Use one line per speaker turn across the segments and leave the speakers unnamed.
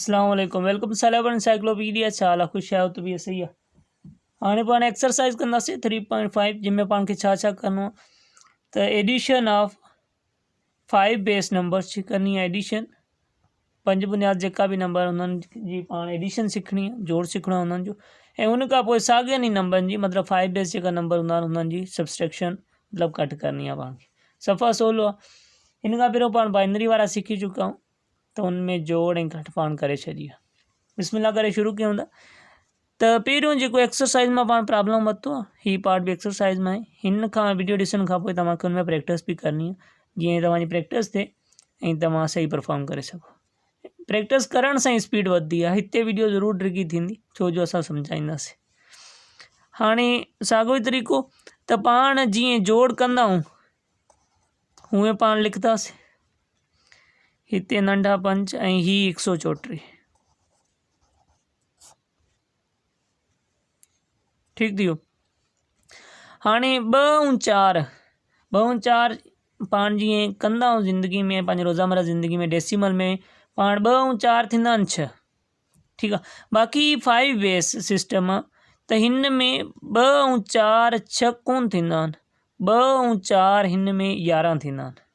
اسلام عليڪم welcome سليبر encyclopaedia ڇا حال آ خوش آهيو طبيعت صحيح آ هاڻي پاڻ ايڪسرسائز ڪنداسين 3.5 جنهن ۾ پاڻ کي ڇا ڇا ڪرڻو آ ته addition of 5 base numbers جي ڪرڻي آ ايڊيشن پنج بنياد جيڪا به نمبر انهن جي پاڻ ايڊيشن سکڻي آ جوڙ سکڻو آ انهن جو ۽ ان کان پوء ساڳين ئي نمبرن جي مطلب 5 بيس جيڪا نمبر هوندا آهن انهن جي سبسٽريڪشن مطلب گهٽ ڪرڻي آ پاڻ کي صفا سولو آ ان کان پهريون پاڻ بائنري وارا سکي چڪا آهيون ته ان ۾ جوڙ ۽ گهٽ پاڻ ڪري ڇڏي آهي. بسم الله ڪري شروع ڪيون ٿا ته پهريون جيڪو ايڪسرسائز مان پاڻ پرابلم ورتو آهي هي پارٽ به ايڪسرسائز مان آهي هن کان ويڊيو ڏسڻ کان پوء توهان کي ان ۾ پريڪٽس به ڪرڻي آهي جيئن توهان جي پريڪٽس ٿئي ۽ توهان صحيح پرفارم ڪري سگهو پريڪٽس ڪرڻ سان اسپيڊ وڌندي آهي هتي ويڊيو ضرور ڊگهي ٿيندي ڇو جو اسان سمجهائينداسين هاڻي ساڳيو ئي طريقو ته پاڻ جيئن جوڙ ڪندا آهيون هونئن پاڻ لکنداسين هتي ننڍا پنج ۽ هي هڪ سو چوٽيهه ٺيڪ ٿي ويو هاڻي ٻه ۽ چار ٻه ۽ چار پاڻ جيئن ڪندا آهيون زندگي ۾ پنهنجي روزمره زندگي ۾ ڊيسيمل ۾ پاڻ ٻه ۽ چار ٿيندا آهن ڇهه ٺيڪ آ باقي فائيو بيس سسٽم آ ته هن ۾ ٻه ۽ چار ڇهه ڪونه ٿيندا آهن ٻه ۽ چار هن ۾ يارهن ٿيندا آهن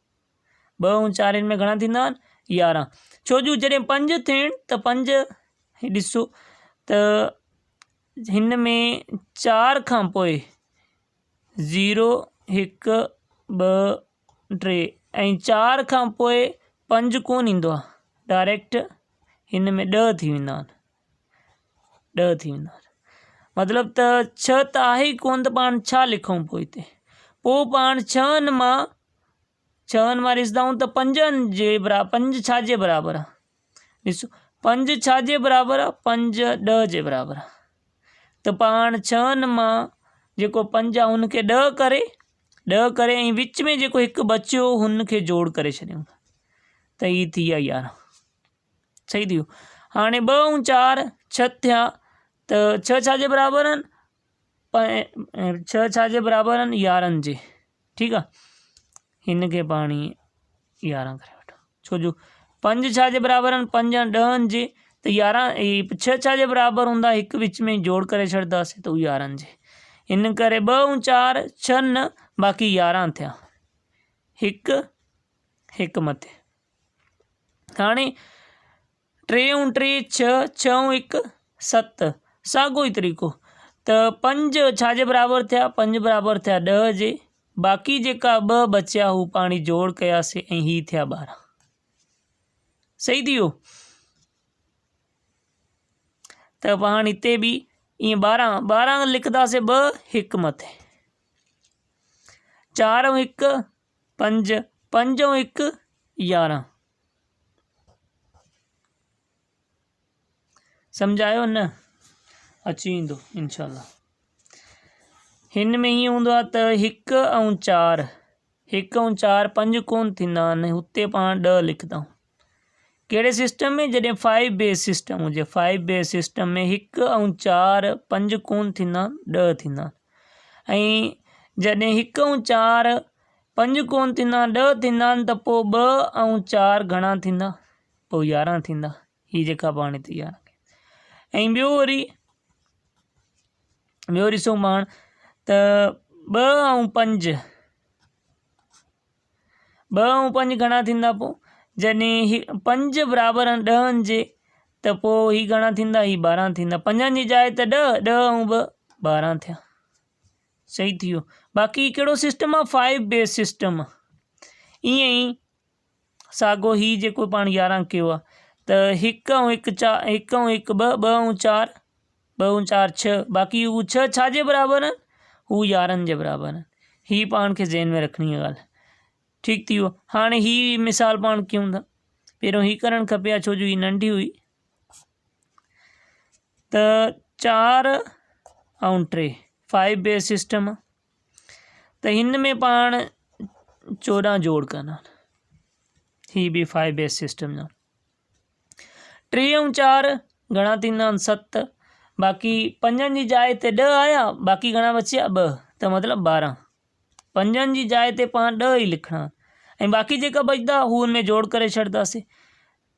ٻه ۽ چار هن ۾ گهڻا ٿيندا آهن يارهن ڇو جو جڏهن پنج ٿين ته پنج هي ڏسو ته هن ۾ چار کان پوء زيرو هڪ ٻه ٽي ۽ چار کان پوء پنج ڪونه ايندو آهي ڊائريڪٽ هن ۾ ڏهه ٿي ويندا آهن ڏهه ٿي ويندا آهن مطلب ته ڇهه ته آهي ئي ڪونه ته پاڻ ڇا لکون پوء هتي پوء پاڻ ڇهن مان ڇهن مان ڏسندا آهيون ته پنجن جي برابر پنج ڇا جي برابر آهي ڏسو پنج ڇا جي برابر آهي پنج ڏهه جي برابر آهي ته پاڻ ڇهن مان جيڪو پنج آهي ان کي ڏهه ڪري ڏهه ڪري ۽ وچ ۾ جيڪو هڪ بچيو هن کي جوڙ ڪري ڇڏيون ته هي ٿي ويا يارهن صحيح ٿي ويو هاڻي ٻه ۽ چار ڇهه ٿيا ته ڇهه ڇا جي برابر آهن ڇهه ڇا جي برابر آهن يارهن جي ٺيڪ آ هن کي پاڻ يارهن ڪري وٺو ڇو جو پنج ڇا جي برابر آهن پنج ڏهن جي ته يارهن هي ڇهه ڇا جي برابر هوندا هڪ وچ ۾ جوڙ ڪري ڇڏنداسين ته يارهن جي ان ڪري ٻه ۽ چار ڇهه نه باقي يارهن ٿيا هڪ هڪ مٿي هاڻي ٽي ۽ ٽي ڇهه، ڇهه ۽ هڪ ست، ساڳيو ئي طريقو ته پنج ڇا جي برابر ٿيا پنج برابر ٿيا ڏهه جي باقي جيڪا ٻه بچيا هو پاڻي جوڙ ڪياسي ۽ هي ٿيا ٻارهن صحيح ٿي ويو ته پاڻ هتي به ائين ٻارهن ٻارهن لکنداسي ٻه هڪ مٿي چار ۽ هڪ پنج پنج ۽ هڪ يارهن سمجهه آيو نه اچي ويندو انشاء الله هن ۾ ائين هوندو آهي ته هڪ ۽ چار هڪ ۽ چار پنج ڪون ٿيندا آهن هتي پاڻ ڏهه لکندا آهيون ڪهڙي سسٽم ۾ جڏهن فائيو بيس سسٽم هجي فائيو بيس سسٽم ۾ هڪ ۽ چار پنج ڪون ٿيندا آهن ڏهه ٿيندا آهن ۽ جڏهن هڪ ۽ چار پنج ڪونه ٿيندا ڏهه ٿيندا آهن ته پوء ٻه ۽ چار گهڻا ٿيندا پوء يارهن ٿيندا هي جيڪا پاڻ هتي يارهن ۽ ٻيو وري ٻيو ڏسون پاڻ ته ٻه ۽ پنج ٻه ۽ پنج گهڻا ٿيندا پوء جڏهن پنج برابر آهن ڏهن جي ته پوء هي گهڻا ٿيندا هي ٻارهن ٿيندا پنجن جي جاء تي ڏهه ڏهه ۽ ٻه ٻارهن ٿيا صحيح ٿي ويو باقي ڪهڙو سسٽم آ فائيو بيس سسٽم ائين ئي ساڳو هي جيڪو پاڻ يارهن ڪيو آ ته هڪ ۽ هڪ چار هڪ ۽ هڪ ٻه ٻه ۽ چار ٻه ۽ چار ڇهه باقي هو ڇهه ڇا جي برابر آهن هو يارهن جي برابر آهن هي پاڻ کي ذهن ۾ رکڻي آ ڳالهه ٺيڪ ٿي ويو هاڻي هي مثال پاڻ ڪيون ٿا پهريون هي ڪرڻ کپي ها ڇو جو هي ننڍي هئي ته چار ۽ ٽي فائيو بيس سسٽم ته هن ۾ پاڻ چوڏهن جوڙ ڪندا هي به فائيو بيس سسٽم جا ٽي ۽ چار گهڻا ٿيندا آهن ست باقي پنجن جي جاء تي ڏهه آيا باقي گهڻا بچيا ٻه ته مطلب ٻارهن پنجن جي جاء تي پاڻ ڏهه ئي لکڻا ۽ باقي جيڪا بچدا هو ان ۾ جوڙ ڪري ڇڏنداسين.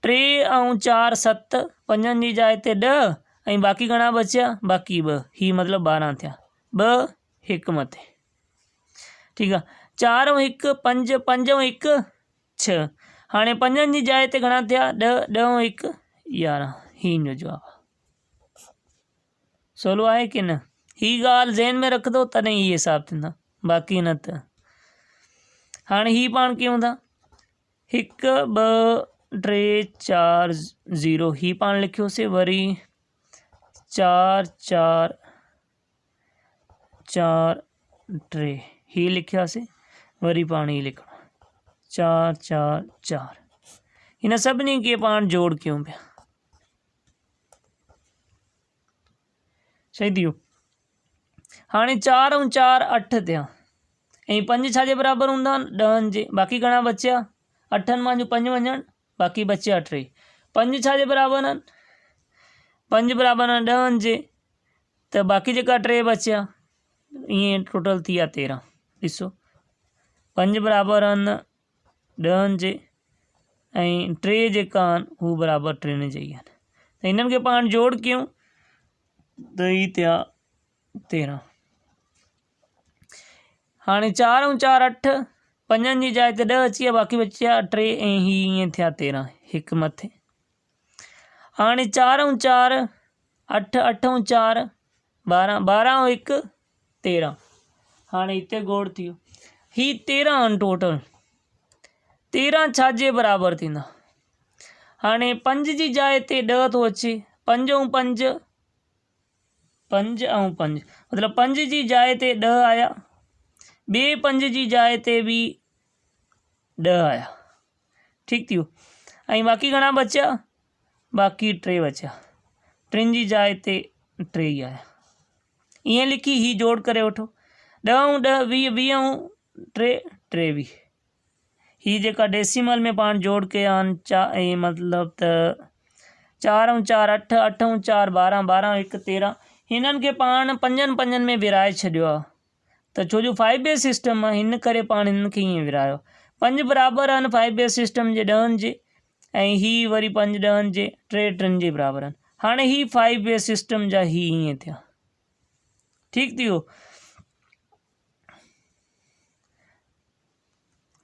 ٽي ۽ چار ست، پنجن جي جاء تي ڏهه ۽ باقي گهڻا بچيا؟ باقي ٻه، هي مطلب ٻارهن ٿيا، ٻه هڪ مٿي. ٺيڪ آ، چار ۽ هڪ پنج، پنج ۽ هڪ ڇهه. هاڻي پنجن جي جاء تي گهڻا ٿيا؟ ڏهه، ڏهه ۽ هڪ 11. هي ان جو جواب آ. سولو آهي ڪي نه؟ هي ڳالهه ذهن ۾ رکندو تڏهن هي حساب ٿيندا، باقي نه ته. هاڻي هي پاڻ ڪيون ٿا، هڪ ٻه ٽي چار زيرو هي پاڻ لکيوسي، وري چار چار چار ٽي هي لکياسي، وري پاڻ هي لکڻو چار چار چار. هن سڀني کي پاڻ جوڙ ڪيون پيا. صحيح ٿي ويو. هاڻي چار ۽ چار اٺ ٿيا ۽ پنج ڇا جي برابر هوندا آهن؟ ڏهن جي. باقي گهڻا بچيا؟ اٺن مان جو پنج وڃڻ باقي بچيا ٽي. پنج ڇا جي برابر آهن؟ پنج برابر آهن ڏهن جي، ته باقي جيڪا ٽي بچيا ائين ٽوٽل ٿي ويا تيرهن. ڏسو پنج برابر آهن ڏهن جي ۽ ٽي جيڪا آهن هو برابر ٽن جي ئي آهن ته هنن کي پاڻ جوڙ ڪيون ته هي ٿيا 13. هاڻي چار ۽ چار اٺ، پنجن جي جاء تي ڏهه اچي ويا، باقي بچيا ٽي ۽ هي ائين ٿيا 13، هڪ مٿي. هاڻي چار ۽ چار اٺ، اٺ ۽ چار 12، 12 ۽ هڪ 13. هاڻي هتي گوڙ ٿي ويو. هي 13 آهن ٽوٽل. 13 ڇا جي برابر ٿيندا؟ هاڻي پنج جي جاء تي ڏهه ٿو اچي. پنج ۽ پنج، پنج ۽ پنج مطلب پنج جي جاء تي ڏهه آيا، ٻئي پنج جي جاء تي به ڏهه آيا. ٺيڪ ٿي ويو. ۽ باقي گهڻا بچيا؟ باقي ٽي بچيا. ٽن جي جاء تي ٽي ئي آيا. ائين لکي هي جوڙ ڪري وٺو. ڏهه ۽ ڏهه ويهه، ويهه ۽ ٽي ٽيويهه. هي جيڪا ڊيسيمل ۾ پاڻ جوڙ ڪيا آهن، چا ۽ مطلب ته چار ۽ چار اٺ، اٺ ۽ چار ٻارهن، ٻارهن ۽ هڪ تيرهن. هنن کي پاڻ پنجن پنجن ۾ ورهائي ڇڏيو آهي ته ڇو جو فائيو بيس سسٽم آهي هن ڪري پاڻ هنن کي ائين ورهايو. پنج برابر آهن فائيو بيس سسٽم جي ڏهن جي ۽ هي وري پنج ڏهن جي ٽي ٽن جي برابر آهن. هاڻي هي فائيو بيس سسٽم جا هي ائين ٿيا. ٺيڪ ٿي ويو.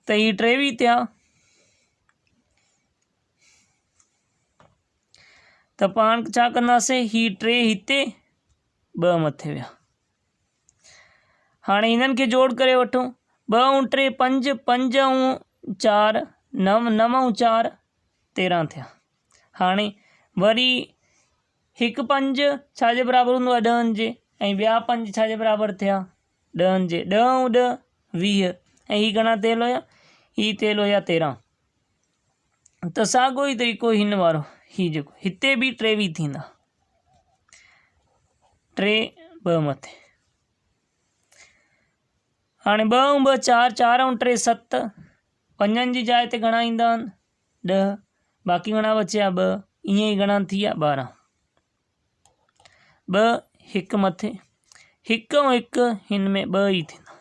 ته هي ٽيويهه ٿيا. ته پاڻ ڇا ڪنداسين، هي ٽي هتي ٻه مٿي ويا. هاڻي هنن کي جوڙ ڪري وٺون. ٻه ۽ ٽي پنج، پنج ۽ چار نو، نو ۽ چار 13 ٿيا. هاڻي وري هڪ پنج ڇا جي برابر هوندو آهي؟ ڏهن جي. ۽ ٻيا پنج ڇا جي برابر ٿيا؟ ڏهن جي. ڏهه ۽ ڏهه 20. ۽ هي گهڻا تيل هيا؟ هي تيل هيا 13. ته ساڳو ئي طريقو هن وارو، هي جيڪو هتي به 23 ٿيندا، ٽي ٻه مٿي. هاڻي ٻه ۽ ٻه چار، چار ۽ ٽي ست، پنجن جي جاء تي گهڻا ايندا آهن؟ ڏهه. باقي گهڻا بچيا؟ ٻه. ائين ئي گهڻا ٿي ويا؟ 12. ٻه هڪ مٿي، هڪ ۽ هڪ هن ۾ ٻه ئي ٿيندا.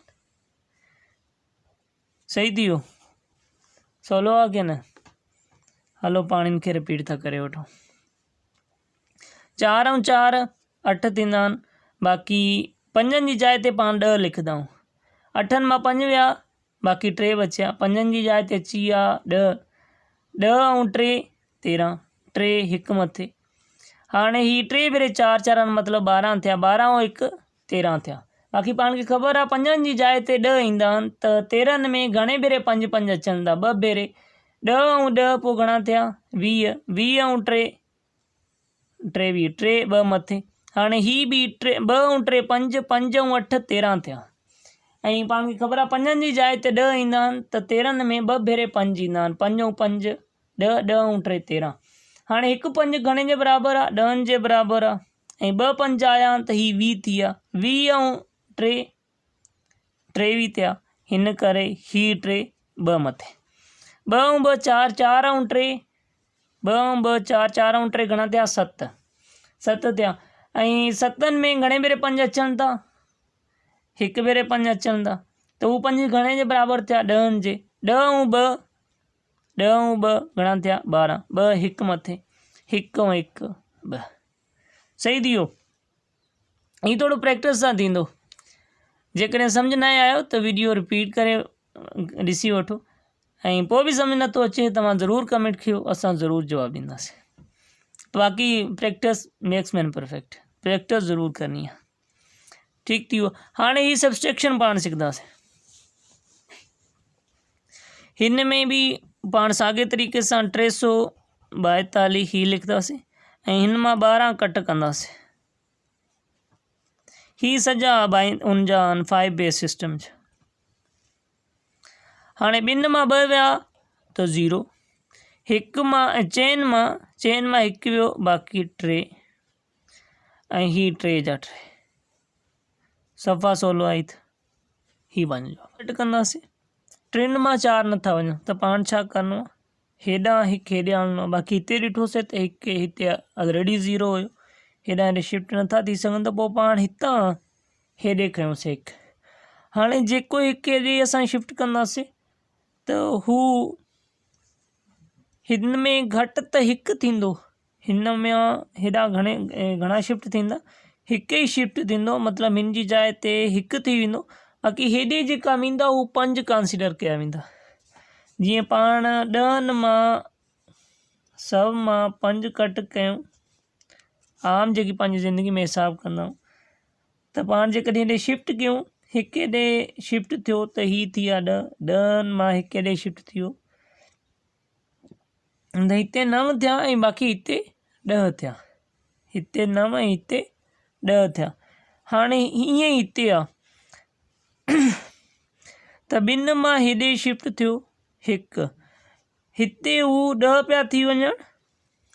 صحيح ٿي ويو. سولو آ ڪي نه؟ هلو پاڻ هن کي رپيٽ ٿا ڪري وٺون. چار ۽ چار اٺ ٿيندا آهن، باقي پنجن جي جاء تي پاڻ ڏهه لکندا آهيون. اٺن مان پنج ويا باقي ٽي بچيا، پنجن جي جاء تي اچي ويا ڏهه، ڏهه ۽ ٽي 13، ٽي هڪ مٿي. هاڻي هي ٽي ڀيري چار چار آهن مطلب 12 ٿيا، 12 ۽ هڪ 13 ٿيا. باقي پاڻ کي خبر آهي پنجن جي جاء تي ڏهه ايندا آهن ته 13 ۾ گهڻي ڀيري پنج پنج اچن ٿا؟ ٻه ڀيري. ڏهه ۽ ڏهه پوء گهڻا ٿيا؟ 20، 20 ۽ ٽي 23، ٽي ٻه مٿي. هاڻي هي به ٽي، ٻه ۽ ٽي پنج، پنج ۽ اٺ 13 ٿيا. ۽ پاڻ کي خبر آهي پنجن جي جاء تي ڏهه ايندا آهن ته 13 ۾ ٻه ڀيري پنج ايندا آهن، پنج ۽ پنج ڏهه، ڏهه ۽ ٽي 13. هاڻي هڪ پنج گهڻي جي برابر آهي؟ ڏهن جي برابر آهي. ۽ ٻه پنج آيا آهن ته هي 20 ٿي ويا، 20 ۽ ٽي 23 ٿيا. هن ڪري هي ٽي ٻه مٿي. ٻه ۽ ٻه چار، چار ۽ ٽي، ٻه ۽ ٻه چار، چار ۽ ٽي گهڻا ٿيا؟ ست. ست ٿيا. ۽ ستن ۾ گهڻي ڀيري پنج اچن ٿا؟ هڪ ڀيري پنج اچن ٿا. ته هو پنج گهڻي جي برابر ٿيا؟ ڏهن جي. ڏهه ۽ ٻه ڏهه ۽ ٻه گهڻا ٿيا؟ 12، ٻه هڪ مٿي، هڪ ۽ هڪ ٻه. صحيح ٿي ويو. هي ٿورو پريڪٽس سان ٿيندو. جيڪڏهن سمجھ نه آيو ته ويڊيو رپيٽ ڪري ڏسي وٺو ۽ پوء به سمجھ نٿو اچي توهان ضرور ڪمينٽ ڪيو اسان ضرور جواب ڏينداسين. باقي practice makes man perfect, practice ضرور ڪرڻي آهي. ٺيڪ ٿي ويو. هاڻي هي سبسٽريڪشن پاڻ سکنداسين. هن ۾ به پاڻ ساڳي طريقي سان 342 هي لکنداسين ۽ هن مان 12 ڪٽ ڪنداسين. هي سڄا ان جا آهن 5 بيس سسٽم جا. هاڻي ٻن مان ٻه ويا ته 0، هڪ مان چئن مان، چئن مان هڪ ويو باقي 3 ۽ هي 3 جا 3. صفا سولو آهي ته هي پنهنجو جواب گهٽ ڪنداسين. ٽن مان چار نٿا وڃن ته پاڻ ڇا ڪرڻو آهي، هيڏانهن هڪ هيڏي آڻڻو آهي. باقي هتي ڏٺوسين ته هڪ هتي آلريڊي زيرو هيو، هيڏانهن هيڏي شفٽ نٿا ٿي سگهن ته پوء پاڻ هتان هيڏي کنيوسين هڪ. هاڻي جيڪو هڪ هيڏي اسان شفٽ ڪنداسين ته هو هن ۾ گهٽ ته هڪ ٿيندو، هن ۾ هيڏا گهڻي گهڻا شفٽ ٿيندا، هڪ ئي شفٽ ٿيندو، مطلب هن جي جاء تي هڪ ٿي ويندو. باقي هيڏي جيڪا ويندا هو پنج ڪنسيڊر ڪيا ويندا. جيئن پاڻ ڏهن مان سو مان پنج ڪٽ ڪيون، عام جيڪي پنهنجي زندگي ۾ حساب ڪندا آهيون، ته پاڻ جيڪڏهن هيڏي شفٽ ڪيون، هڪ هيڏي شفٽ ٿيو ته هي ٿي ويا ڏهه، ڏهن مان هڪ هيڏي شفٽ ٿي ويو ته هتي نو ٿيا ۽ باقي هتي ڏهه ٿيا، هتي نو ۽ هتي ڏهه ٿيا. هاڻي ائين ئي هتي آ ته ٻن مان هيڏي شفٽ ٿيو هڪ، هتي هو ڏهه پيا ٿي وڃن،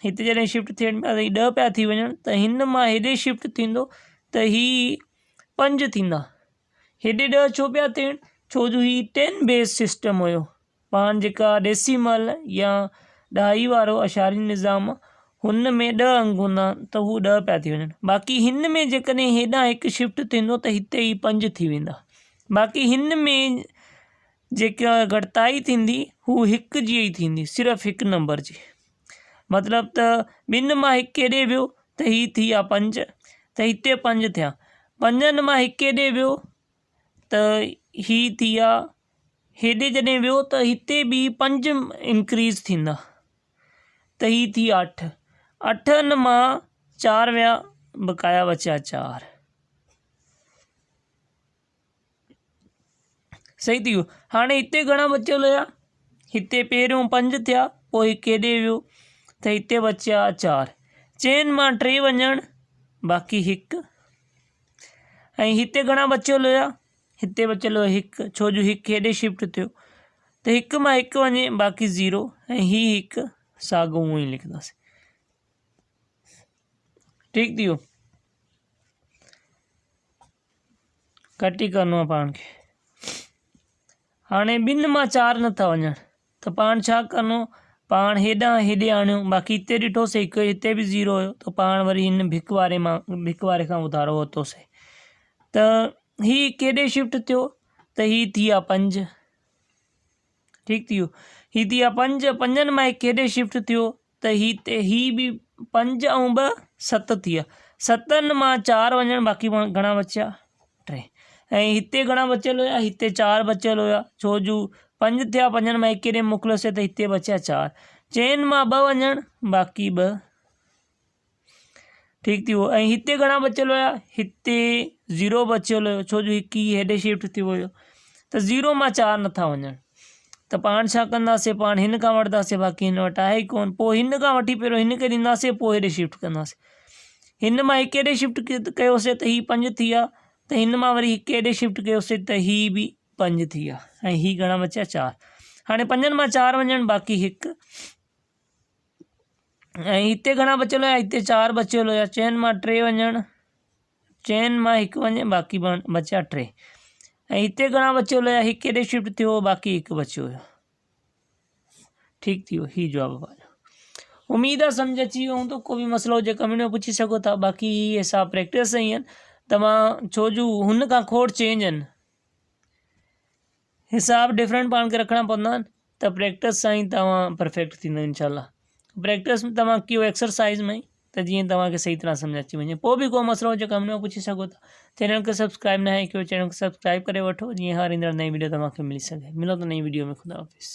هتي جڏهن شفٽ ٿين پيا ته هي ڏهه پيا ٿي وڃن ته هن مان هيڏي شفٽ ٿيندو ته هي پنج ٿيندا. هيڏي ڏهه ڇو پيا ٿين؟ ڇو جو هي ٽين بيس سسٽم هيو. پاڻ جيڪا ڊيسيمل يا ڏهائي وارو اشاري نظام هن ۾ ڏهه انگ هوندا آهن ته هو ڏهه پيا ٿي وڃن. باقي هن ۾ جيڪڏهن هيڏانهن هڪ شفٽ ٿيندو ته هتي هي پنج ٿي ويندا. باقي هن ۾ جيڪا گهٽتائي ٿيندي هو هڪ جي ئي ٿيندي، صرف هڪ نمبر جي. مطلب ته ٻن مان هڪ هيڏي ويو ته هي ٿي ويا پنج، ته هتي پنج ٿيا. پنجن مان هڪ هيڏي ويو ته هي ٿي ويا، هيڏي جڏهن ويو ته هتي به پنج انڪريز ٿيندا ته هي ٿي ويا اٺ. اٺن مان چار ويا بقايا بچيا چار. صحيح ٿي ويو. هاڻي هتي گهڻا بچيل هيا؟ هتي پهريون پنج ٿيا، پوء هڪ هيڏي ويو ته هتي بچيا چار. چئن مان ٽي وڃڻ باقي هڪ. ۽ هتي گهڻا بچيل هيا؟ هتي بچيل هيو هڪ، ڇو جو هڪ هيڏي شفٽ ٿيو ته هڪ مان هڪ وڃي باقي زيرو ۽ هي هڪ ساڳو اونئن ئي لکنداسين. ٺيڪ ٿي ويو. گهٽ ئي ڪرڻو آهي پاڻ کي. هاڻي ٻن مان چار نٿا وڃن ته پاڻ ڇا ڪرڻو، پاڻ هيڏانهن هيڏي آڻيو. باقي هتي ڏٺوسي هڪ هتي به زيرو هيو ته پاڻ وري هن ڀڪ واري مان ڀڪ واري کان اڌارو ورتوسي ته هي ڪيڏي شفٽ ٿيو ته هي ٿي ويا پنج. ٺيڪ ٿي ويو. هي ٿي ويا پنج، پنجن مان هڪ ڪيڏي شفٽ ٿيو ته هي تي هي به پنج ۽ ٻه ست ٿي ويا. ستن مان چار وڃڻ باقي گهڻا بچيا ٽي. ۽ هتي گهڻا بچيل هيا هتي چار بچيل هيا ڇو جو پنج ٿيا پنجن مان هڪ ڪيڏي موڪليوسي ته هتي بچيا چار. چئن مان ٻه وڃڻ باقي ٻه. ٺيڪ ٿي ويو. ۽ هتي گهڻا بچيل هيا هتي زيرو بچيل هيو ڇو جو هڪ ئي هيڏي شفٽ ٿي ويو ته زيرو مان چار نٿا وڃن ته پاڻ ڇا ڪنداسي پاڻ هن کان وٺنداسي باقي هن وٽ آهي ئي ڪون پوء هن کان وٺي پهريون هن کي ڏينداسي پوء هيڏي شفٽ ڪنداسي هن مان هڪ هيڏي شفٽ ڪيوسي ته هي پنج ٿي ويا ته هن مان وري هڪ هيڏي شفٽ ڪيوسي ته هي به پنج ٿي ويا ۽ هي گهڻا بچيا چار. هاڻي پنجن مان چار وڃن باقي هڪ. ۽ هتي گهڻا بچيل هيا هتي چار بچيل هيا چئن مان ٽي وڃڻ چئن مان هڪ وڃي باقي بچيا ٽي ۽ هتي گهڻا بچيل هيا هڪ هيڏي شفٽ ٿيو باقي هڪ بچيو هيو. ٺيڪ ٿي ويو هي جواب پنهنجو. اميد آ سمجھ اچي ويو هوندو. ڪو به مسئلو هجي ڪمينٽ ۾ پڇي سگهو ٿا. باقي هي حساب پريڪٽس سان ئي آهن توهان ڇو جو هن کان کوڙ چينج آهن حساب ڊفرنٽ پاڻ کي رکڻا پوندا آهن. ته پريڪٽس سان ئي توهان پرفيڪٽ ٿيندو انشاء الله پريڪٽس توهان ڪيو ايڪسرسائز ۾ ته جيئن توهان کي صحيح طرح سمجھ اچي وڃي پوء به ڪو مسئلو هجي ڪمينٽ ۾ پڇي سگهو ٿا چينل کي سبسڪرائب ناهي ڪيو چينل کي سبسڪرائب ڪري وٺو جيئن هر ايندڙ نئين ويڊيو توهان کي ملي سگهي ملو ته نئين ويڊيو ۾ خدا حافظ.